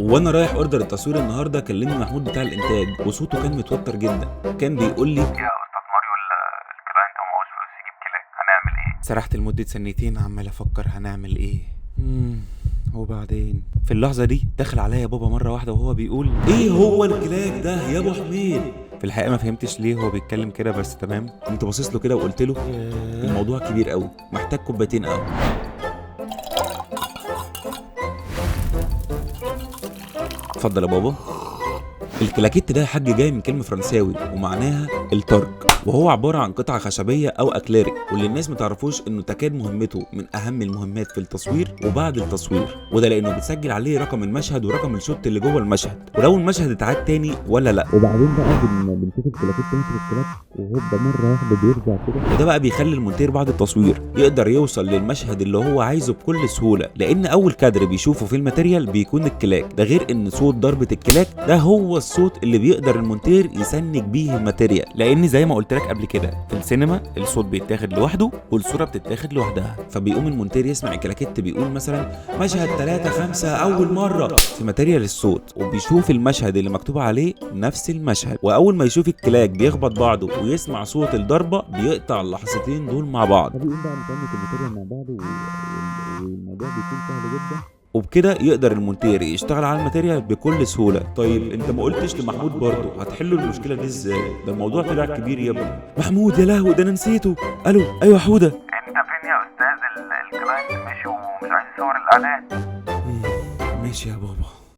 وانا رايح order التصوير النهارده كلمني محمود بتاع الانتاج، وصوته كان متوتر جدا. كان بيقول لي: يا استاذ ماريو، ال client ما معهوش فلوس يجيب كلاك، هنعمل ايه؟ سرحت لمدة ثانيتين عمال افكر هنعمل ايه. وبعدين في اللحظة دي دخل عليا بابا مرة واحدة وهو بيقول: ايه هو الكلاك ده يا ابو حميد؟ في الحقيقة ما فهمتش ليه هو بيتكلم كده، بس تمام. قمت باصص له كده وقلت له: الموضوع كبير قوي، محتاج كوبايتين قهوة. اتفضل يا بابا. الكلاكيت ده يا حاج جاي من كلمة فرنساوي ومعناها الترك، وهو عبارة عن قطعة خشبية أو أكليريك، واللي الناس متعرفوش إنه تكاد مهمته من أهم المهمات في التصوير وبعد التصوير، وده لأنه بتسجل عليه رقم المشهد ورقم ال shot اللي جوه المشهد، ولو المشهد اتعاد تاني ولا لا. وبعدين بقى بنشوف الكلاكيت تمسك الكلاك وهوبا مرة واحدة بيرجع كده. وده بقى بيخلي المونتير بعد التصوير يقدر يوصل للمشهد اللي هو عايزه بكل سهولة، لأن أول كادر بيشوفه في ال material بيكون الكلاك ده، غير إن صوت ضربة الكلاك ده هو الصوت اللي بيقدر المونتير يسنج بيه ال material، لأن زي ما قلت لك قبل كده في السينما الصوت بيتاخد لوحده والصورة بتتاخد لوحدها. فبيقوم المونتير يسمع الكلاكيت بيقول مثلا مشهد 3 5 أول مرة في material الصوت، وبيشوف المشهد اللي مكتوب عليه نفس المشهد، وأول ما يشوف الكلاك بيخبط بعضه ويسمع صوت الضربة بيقطع اللحظتين دول مع بعض، فبيقوم بقى مكمل ال material مع بعض والموضوع بيكون سهل جدا. وبكده يقدر المونتير يشتغل على ال material بكل سهولة. طيب انت ما قلتش لمحمود برضه هتحلوا المشكلة دي ازاي؟ ده الموضوع طلع كبير يا ابني. محمود يا لهوي ده انا نسيته. الو ايوه حوده. انت فين يا استاذ؟ ال client مشي ومش عايز يصور الاعلان. ماشي يا بابا.